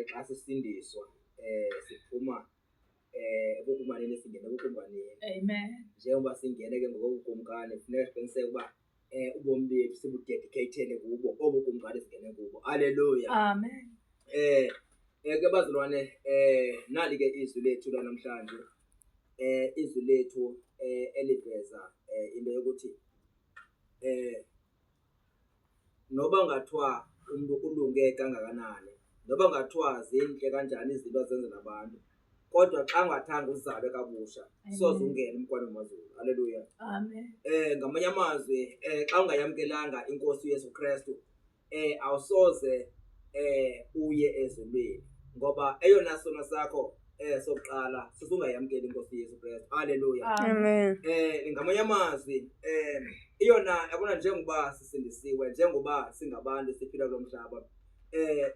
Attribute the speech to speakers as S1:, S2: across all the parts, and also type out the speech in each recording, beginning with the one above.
S1: Xa sisindiswa siphuma ebukumkanini singena ebukumkanini.
S2: Amen.
S1: Njengoba singene ke ngokobukumkani funeka siqiniseke uba ubomi bethu sibudedikeyithele kubo obu kumkani singene kubo. Haleluya.
S2: Amen.
S1: Ke bazalwane, nali ke izwi lethu lanamhlanje. Izwi lethu eliveza into yokuthi noba ngathiwa umntu ulunge kangakanani, noba ngathiwa zintle kanjani izinto azenzela abantu, kodwa xa ungathanga uzalwe kabusha, soze ungene emkwane wamazulu. Haleluya.
S2: Amen.
S1: Ngamanye amazwi, xa ungayamkelanga iNkosi uYesu Kristu, awusoze uye ezulwini, ngoba eyona sono sakho sokuqala sesungayamkeli iNkosi uYesu Kristu. Haleluya.
S3: Amen.
S1: Ngamanye amazwi, iyona yabona, njengoba sisindisiwe, njengoba singabantu siphila kulo mhlaba,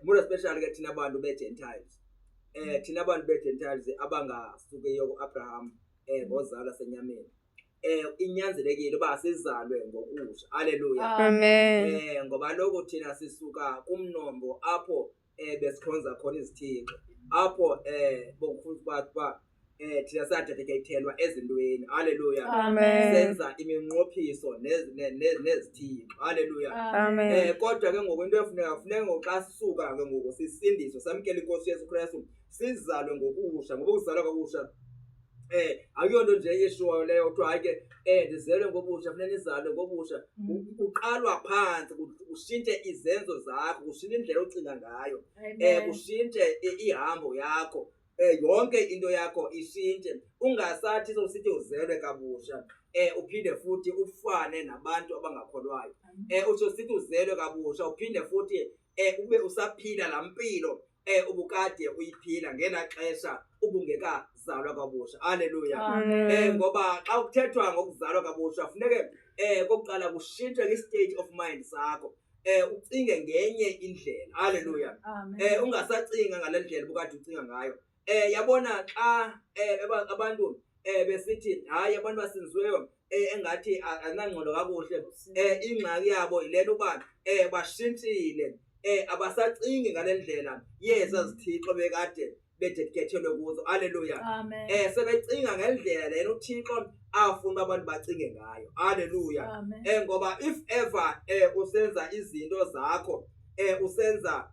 S1: more especially ke thina bantu be-Gentiles, thina bantu be-Gentiles abangasukiyo ku-Abraham ngozalwa senyameni, inyanzelekile uba sizalwe ngokusha. Haleluya.
S3: Amen.
S1: Ngoba lokho thina sisuka kumnombo apho besikhonza khona izithixo, apho bokufuna uba thina sadedicatelwa ezintweni. Haleluya.
S3: Amen.
S1: Senza iminqophiso nezithixo. Haleluya.
S3: Amen.
S1: Kodwa ke ngoku into efuneka, funeka ngoku xa sisuka ke ngoku sisindiswe, samkele iNkosi Yesu Kristu, sizalwe ngokusha. Ngoba ukuzalwa ngokusha akuyonto nje eyeshiwoyo leyo kuthiwa hayi ke ndizelwe ngobusha, funeka nizalwe ngobusha. Kuqalwa phantsi, kushintshe izenzo zakho, kushintshe indlela ocinga ngayo, kushintshe ihambo yakho, yonke into yakho ishintshe. Ungasathi sowusithi uzelwe kabusha uphinde futhi ufane nabantu abangakholwayo. Utsho sithi uzelwe kabusha uphinde futhi ube usaphila laa mpilo ubukade uyiphila ngelaa xesha ubungekazalwa kabusha. Haleluya.
S3: Amen.
S1: Ngoba xa kuthethwa ngokuzalwa kabusha, funeke kokuqala kushintshwe i-state of mind sakho, ucinge ngenye indlela. Haleluya.
S2: Amen.
S1: Ungasacinga ngale ndlela ubukade ucinga ngayo. Yabona xa abantu besithi hayi abantu basinziweyo engathi anangqondo kakuhle, ingxaki yabo yilena uba bashintshile, abasacingi ngale ndlela yeza zithixo bekade bededikethelwe kuzo. Haleluya.
S2: Amen.
S1: Sebecinga ngendlela lena uThixo afuna abantu bacinge ngayo. Haleluya.
S2: Amen.
S1: Ngoba if ever usenza izinto zakho, usenza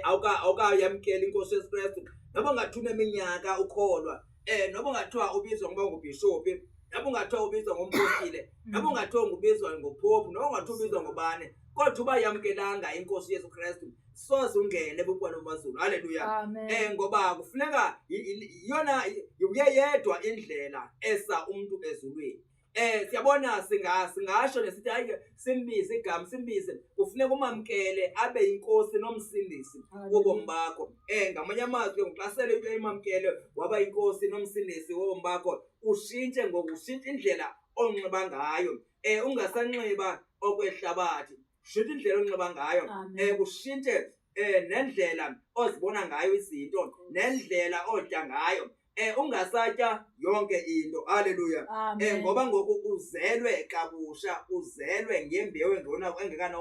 S1: awukayamkeli iNkosi Yesu Kristu, noba ungathi uneminyaka ukholwa, noba ungathiwa ubizwa ngoba ngubhishophi, noba ungathiwa ubizwa ngompostile, noba ungathiwa ngubizwa ngopopu, noba ungathiwa ubizwa ngobani, kodwa uba yamkelanga iNkosi Yesu Kristu, soze ungene ebukhona bamazulu. Haleluya.
S2: Amen.
S1: Ngoba kufuneka iyona uye yedwa indlela esa umuntu ezulwini. Siyabona singasho nesithi hayi ke simbize igama, simbize, kufuneka umamkele abe inkosi nomsindisi wobomi bakho. Ngamanye amazwi ke xa sele into imamkele waba inkosi nomsindisi wobomi bakho, ushintshe ngoku, ushintshe indlela onxiba ngayo. Ungasanxiba okwehlabathi, ushintshe indlela onxiba ngayo.
S2: Amen.
S1: Kushintshe nendlela ozibona ngayo izinto, nendlela odya ngayo. Ungasatya yonke into. Haleluya.
S2: Amen.
S1: Ngoba ngoku uzelwe kabusha, uzelwe ngembewu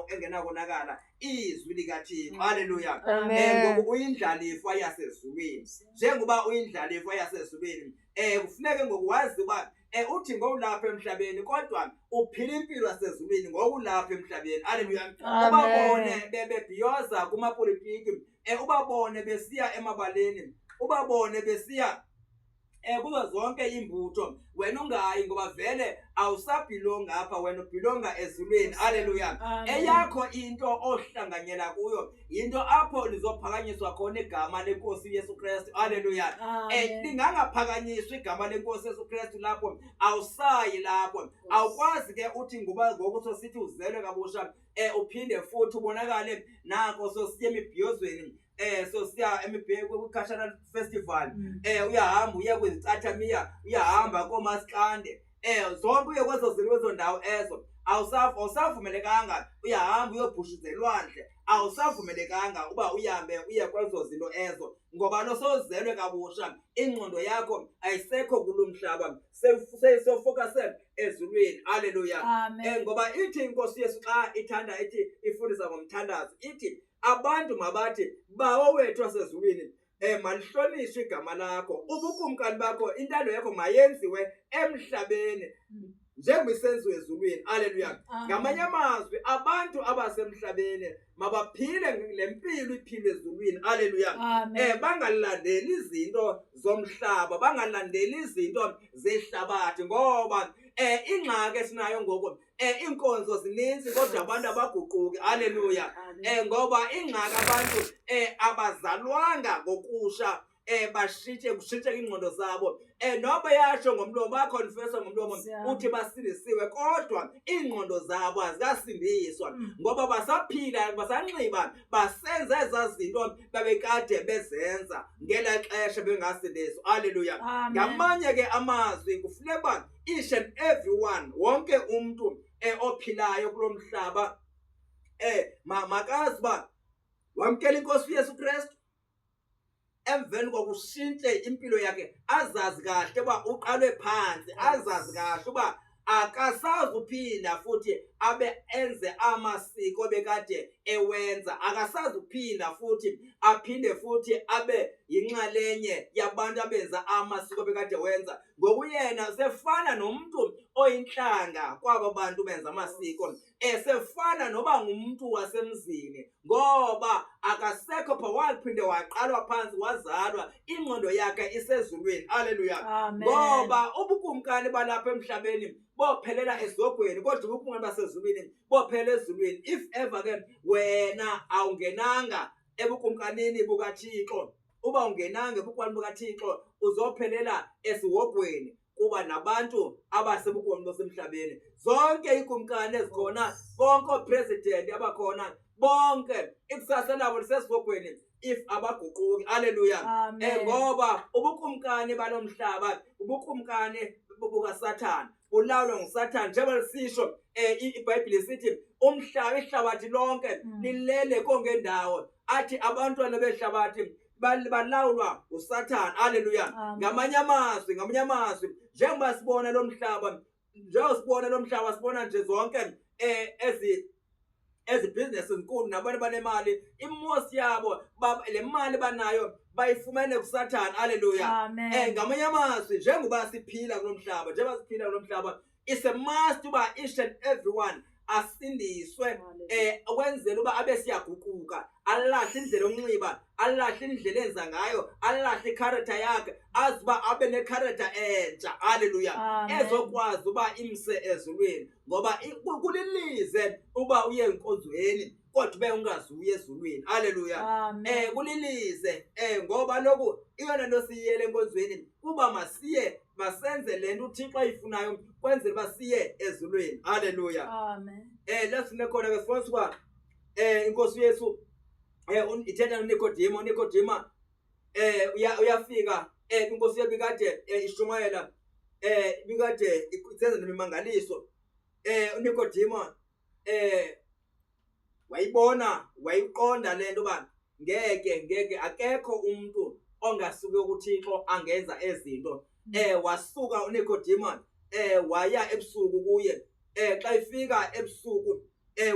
S1: engenakonakala, izwi likaThixo. Haleluya.
S3: Amen.
S1: Ngoku uyindlalifa yasezulwini. Njengoba uyindlalifa yasezulwini, kufuneke ngoku wazi uba uthi ngowulapha emhlabeni, kodwa uphila impilo yasezulwini ngowulapha emhlabeni. Haleluya.
S3: Amen.
S1: Ubabone bebhiyoza kumapolitiki, ubabone besiya emabaleni, ubabone besiya kuzo zonke iimbutho, wena ungayi ngoba vele awusabhilonga apha, wena ubhilonga ezulwini. Haleluya.
S2: Amen.
S1: Eyakho into ohlanganyela kuyo yinto apho lizophakanyiswa khona igama lenkosi Yesu Kristu. Haleluya.
S2: Amen.
S1: Lingangaphakanyiswa igama lenkosi Yesu Kristu lapho, awusayi lapho. Awukwazi ke uthi ngoba ngoku sosithi uzelwe kabusha, uphinde futhi ubonakale nako sosiya emibhiyozweni, sosiya kwi-cultural festival, uyahamba uye kwizicathamiya, uyahamba koomasikande, zonke uye kwezo zinto, kwezo ndawo ezo, awusavumelekanga. Uyahamba uyobhushuza elwandle, awusavumelekanga uba uhambe uye kwezo zinto ezo, ngoba lo sowuzelwe kabusha, ingqondo yakho ayisekho kulo mhlaba, sewufokase ezulwini. Haleluya.
S2: Amen.
S1: Ngoba ithi iNkosi Yesu xa ithanda ithi ifundisa ngomthandazo, ithi Abantu mabathi, Bawo wethu wasezulwini, malihlonishwe igama lakho, ubukumkani bakho, intando yakho mayenziwe emhlabeni njengoba isenziwe ezulwini. Aleluya. Ngamanye amazwi, abantu abasemhlabeni mabaphile le mpilo iphilwe ezulwini. Aleluya. Bangalandeli izinto zomhlaba, bangalandeli izinto zehlabathi, ngoba ingxaki esinayo ngoku, iinkonzo zininzi kodwa abantu abaguquki. Haleluya. Ngoba ingxaki abantu abazalwanga ngokusha, bashintshe kushintsheke iingqondo zabo. Noba yasho ngomlomo, bayakhonfesa ngomlomo uthi basindisiwe, kodwa iingqondo zabo azikasindiswa, ngoba basaphila, basanxiba, basenza ezaa zinto babekade bezenza ngelaa xesha bengasindiswa. Haleluya. Ngamanye ke amazwi, kufuneka uba each and everyone, wonke umntu ophilayo kulo mhlaba, makazi uba wamkela iNkosi uYesu Kristu, emveni kokushintshe impilo yakhe, azazi kahle uba uqalwe phantsi, azazi kahle uba akasazi uphinda futhi abe enze amasiko bekade ewenza, akasazi uphinda futhi aphinde futhi abe yinxalenye yabantu abenza amasiko bekade wenza. Ngokuyena sefana nomuntu oyintlanga kwaba bantu benza amasiko, esefana noba ngumuntu wasemzini, ngoba akasekho pha, waphinde waqalwa phansi, wazalwa, ingqondo yakhe isezulwini. Haleluya. Ngoba ubukumkani balapha emhlabeni bophelela esihogweni, kodwa ubukumkani basezulwini bophelela ezulwini. If ever ke wena awungenanga ebukumkanini bukaThixo, uba ungenanga ebukumkanini bukaThixo, uzophelela esihogweni kuba nabantu abasebukumkanini basemhlabeni. Zonke iikumkani ezikhona, bonke oopresident abakhona, bonke ikusasa labo lisesihogweni if abaguquki. Haleluya. Ngoba ubukumkani balomhlaba, ubukumkani bukaSathana, bulawulwa nguSathana. Njengoba lisisho iBhayibhile isithi umhlaba, ihlabathi lonke lilele konke ndawo, athi abantwana behlabathi balawulwa nguSathana. Haleluya. Ngamanye amazwi, njengoba sibona lo mhlaba, njengoba sibona lo mhlaba, sibona nje zonke ezi business ezinkulu nabantu banemali, imosi yabo le mali banayo bayifumene kuSathana. Haleluya. Ngamanye amazwi, njengoba siphila kulo mhlaba, njengoba siphila kulo mhlaba, it's a must uba each and everyone asindiswe, ukwenzela uba abe siyaguquka, alahle indlela yonxiba, alahle indlela enza ngayo, alahle icharacter yakhe, azi uba abe necharacter entsha. Haleluya. Ezokwazi uba imse ezulwini, ngoba kulilize uba uye enkonzweni kodwa ube ungazuyi ezulwini. Haleluya. Kulilize, ngoba lokhu iyona nto siyiyele enkonzweni, kuba masiye masenze le nto uThixo ayifunayo kwenzela uba siye ezulwini. Haleluya.
S2: Amen.
S1: Lesine khona ke sifuna uba iNkosi uYesu ithetha noNikodimo. uNikodima uyafika, iNkosi uYesu ibikade ishumayela, ibikade isenza nemimangaliso. uNikodimo wayibona, wayiqonda le nto uba ngeke akekho umntu ongasuki kuThixo angenza ezinto. Wasuka uNikodimo waya ebusuku kuye. Xa ifika ebusuku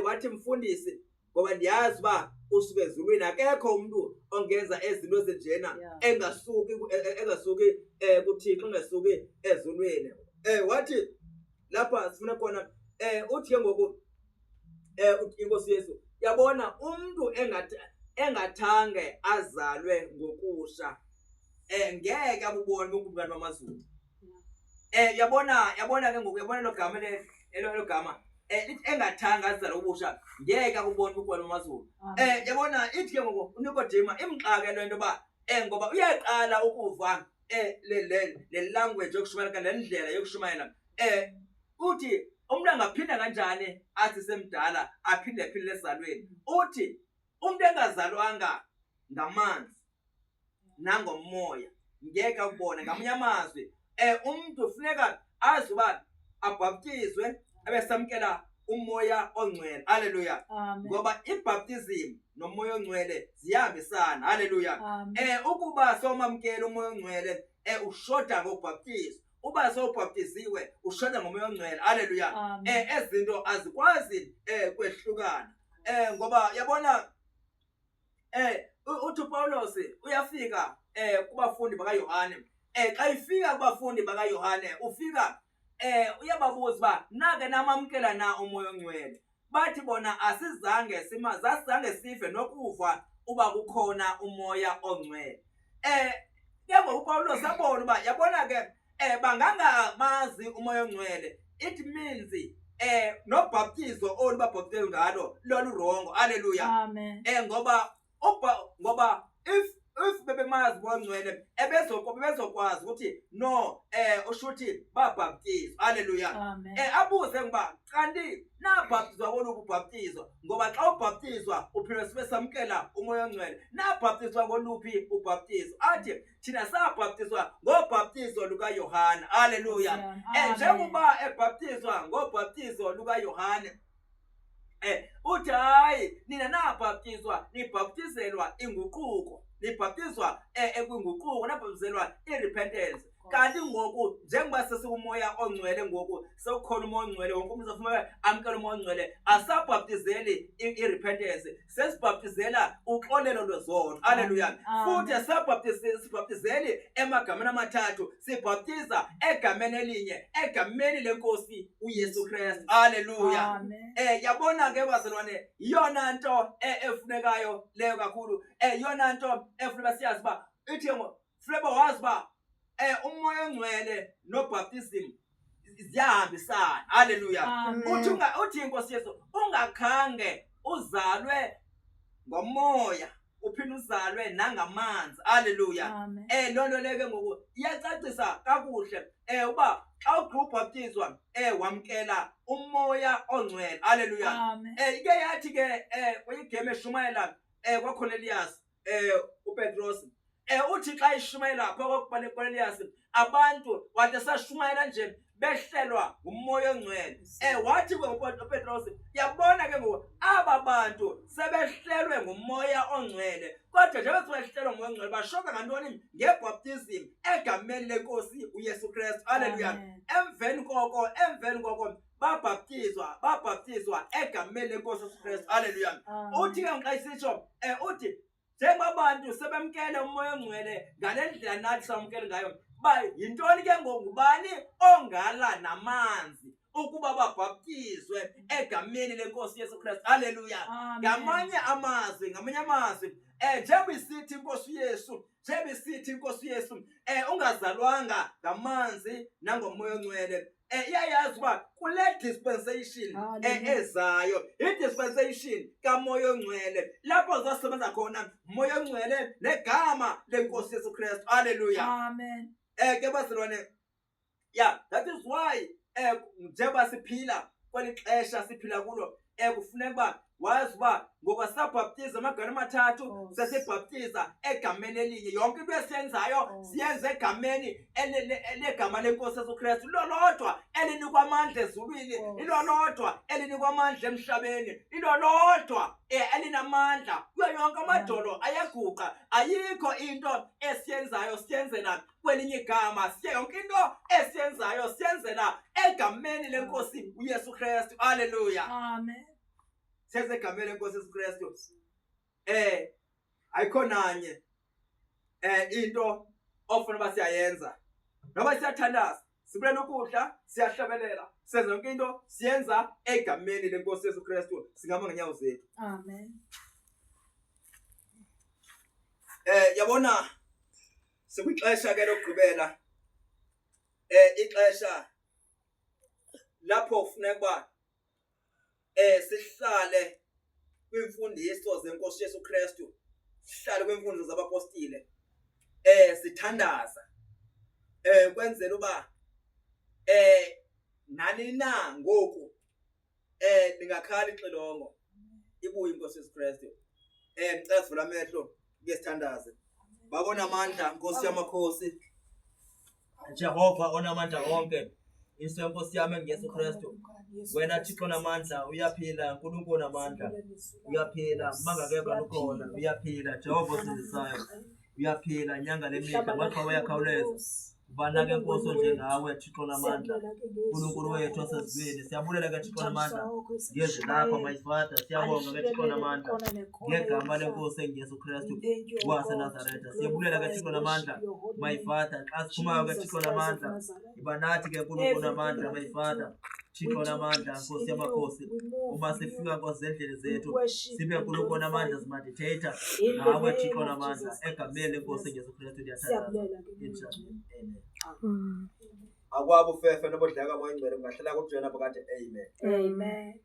S1: wathi, mfundisi, ngoba ndiyazi uba usuke ezulwini, akekho umntu ongenza ezinto ezinjena engasuki kuThixo, engasuki ezulwini. Wathi lapha sifuna khona, uthi ke ngoku iNkosi Yesu, yabona umntu engathange azalwe ngokusha, ngeke abubone ubukumkani bamazulu. Yabona ke ngoku, yabona lo gama elo gama, lithi engathanga azalwe ngokusha ngeke akubone ubukumkani bamazulu. Yabona ithi ke ngoku uNikodima imxake le nto uba, ngoba uyaqala ukuva le language yokushumayela, le ndlela yokushumayela. Uthi umuntu angaphinda kanjani athi semdala aphinde aphile esizalweni? Uthi umuntu engazalwanga ngamanzi nangomoya ngeke akubone. Ngamanye amazwi, umuntu funeka azi uba abhaptizwe abesamkela umoya ongcwele. Haleluya. Ngoba ibaptism nomoya ongcwele ziyahambisana. Haleluya. Ukuba somamkela umoya ongcwele, ushoda ngokubhaptizwa. Uba sowubhaptiziwe ushoda ngomoya ongcwele. Haleluya. Ezinto azikwazi kwehlukana. Ngoba yabona Uthi uPawulos uyafika kubafundi bakaYohane. Xa ifika kubafundi bakaYohane ufika uyababuza uba nake namamkela na uMoya oNgcwele. Bathi bona asizange sasizange sive nokuva uba kukhona uMoya oNgcwele. Ke ngoku uPawulos abona uba yabona ke bangangamazi uMoya oNgcwele, it means nobhaptizo olu babhaptizwe ngalo lolurongo. Haleluya.
S2: Amen.
S1: Ngoba if bebemazi uMoya oNgcwele ebezokwazi ukuthi no ushuthi babhaptizwa. Haleluya.
S2: Amen.
S1: Abuze ngoba kanti nabhaptizwa koluphi ubhaptizo, ngoba xa ubhaptizwa uphinde sibe samkela uMoya oNgcwele. Nabhaptizwa koluphi ubhaptizo? Athi thina sabhaptizwa ngobhaptizo lukaYohane. Haleluya.
S2: Amen.
S1: Njengoba ebhaptizwa ngobhaptizo lukaYohane, uthi hayi nina nabhaptizwa, nibhaptizelwa inguquko, nibhaptizwa ekwinguquko, nabhaptizelwa i-repentance. Kanti ngoku njengoba sesikumoya ongcwele, ngoku sekukhona uMoya oNgcwele, wonke umuntu uzofuna amkele uMoya oNgcwele, asabhaptizeli i-repentance, sesibhaptizela uxolelo lwezono. Haleluya.
S2: Amen.
S1: Futhi sibhaptizeli emagameni amathathu, sibhaptiza egameni elinye, egameni lenkosi uYesu Kristu. Haleluya.
S2: Amen.
S1: Yabona ke bazalwane, iyona nto efunekayo leyo kakhulu. Iyona nto efuneka siyazi uba ithi funeka wazi uba uMoya oNgcwele nobaptism ziyahambisana. Haleluya.
S2: Amen.
S1: Uthi inkosi Yesu, ungakhange uzalwe ngomoya, uphinde uzalwe nangamanzi. Haleluya.
S2: Amen.
S1: Loo nto leyo ke ngoku iyacacisa kakuhle uba xa ugqibhaptizwa wamkela uMoya oNgcwele. Haleluya.
S2: Amen.
S1: Ike yathi ke kwigame eshumayela kwaCornelius uPetros, uthi xa ishumayela phaa kwaCornelius, abantu wathi esashumayela nje behlelwa nguMoya oNgcwele. Wathi ke uPetros, yabona ke ngoku aba bantu sebehlelwe nguMoya oNgcwele, kodwa njengoba sebehlelwe nguMoya oNgcwele bashoka ngantoni? Ngebaptism egameni lenkosi uYesu Kristu. Haleluya.
S2: Amen.
S1: Emveni koko babhaptizwa egameni lenkosi uYesu Kristu. Haleluya.
S2: Amen.
S1: Uthi ke xa isitsho, uthi njengoba abantu sebemkele uMoya oNgcwele ngale ndlela nathi samkele ngayo, ba yintoni ke ngoku, ngubani ongala namanzi ukuba babhaptizwe egameni lenkosi Yesu Kristu? Haleluya.
S2: Amen.
S1: Ngamanye amazwi, njengoba isithi inkosi Yesu, njengoba isithi inkosi Yesu, ungazalwanga ngamanzi nangoMoya oNgcwele, iyayazi uba kule dispensation
S2: Hallelujah.
S1: ezayo, i-dispensation kaMoya oNgcwele, lapho uzosebenza khona Moya oNgcwele negama lenkosi Yesu Kristu. Haleluya.
S2: Amen.
S1: Ke bazalwane, that is why njengoba siphila kweli xesha siphila kulo, kufuneka uba wazi uba ngoba sabhaptiza amagama amathathu, sesibhaptiza egameni elinye. Yonke into esiyenzayo siyenza egameni legama lenkosi Yesu Kristu, lilolodwa elinikwa amandla ezulwini, lilolodwa elinikwa amandla emhlabeni, lilolodwa elinamandla kuyo yonke. Amadolo ayaguqa, ayikho into esiyenzayo siyenzela kwelinye igama, siye yonke into esiyenzayo siyenzela egameni lenkosi uYesu Kristu. Haleluya.
S2: Amen.
S1: Senze egameni lenkosi Yesu Kristu. Ayikho nanye into ofuna uba siyayenza, noba siyathandaza, sibulela ukudla, siyahlabelela, senza yonke into siyenza egameni lenkosi Yesu Kristu. Singama ngenyawo zethu.
S2: Amen.
S1: Yabona sikwixesha ke lokugqibela, ixesha lapho kufuneka uba sihlale kwiimfundiso zenkosi Yesu Kristu, sihlale kwiimfundiso zabapostile, sithandaza kwenzela uba nani na ngoku lingakhala ixilongo ibuye inkosi Yesu Kristu. Ngicela sivule amehlo ke sithandaze. Babona amandla Nkosi yamakhosi, Jehova onamandla onke, Iso yenkosi yami enguYesu Kristu. Wena Thixo namandla, uyaphila, uNkulunkulu namandla, uyaphila, mangakekho lukhona, uyaphila, Jehova osindisayo, uyaphila, nyanga lemihla, maqhawe uyakhawuleza. Ubani ke Nkosi onjengawe Thixo namandla, Nkulunkulu wethu osezulwini. Siyabulela ke Thixo namandla ngezwi lakho my Father. Siyabonga ke Thixo namandla ngegama lenkosi enguYesu Kristu waseNazaretha. Siyabulela ke Thixo namandla my Father xa siphumayo ke Thixo namandla, yiba nathi ke Nkulunkulu namandla my Father. Thixo namandla Nkosi yamakhosi, uma sifika Nkosi zendlini zethu sibe Nkulunkulu namandla simaditheyitha nawe Thixo namandla egameni lenkosi enguYesu Kristu ndiyathandaza. Amen. Akwabo ufefe nobudleka moya ingcwele kungahlala kujena phakade. Amen.
S2: Amen.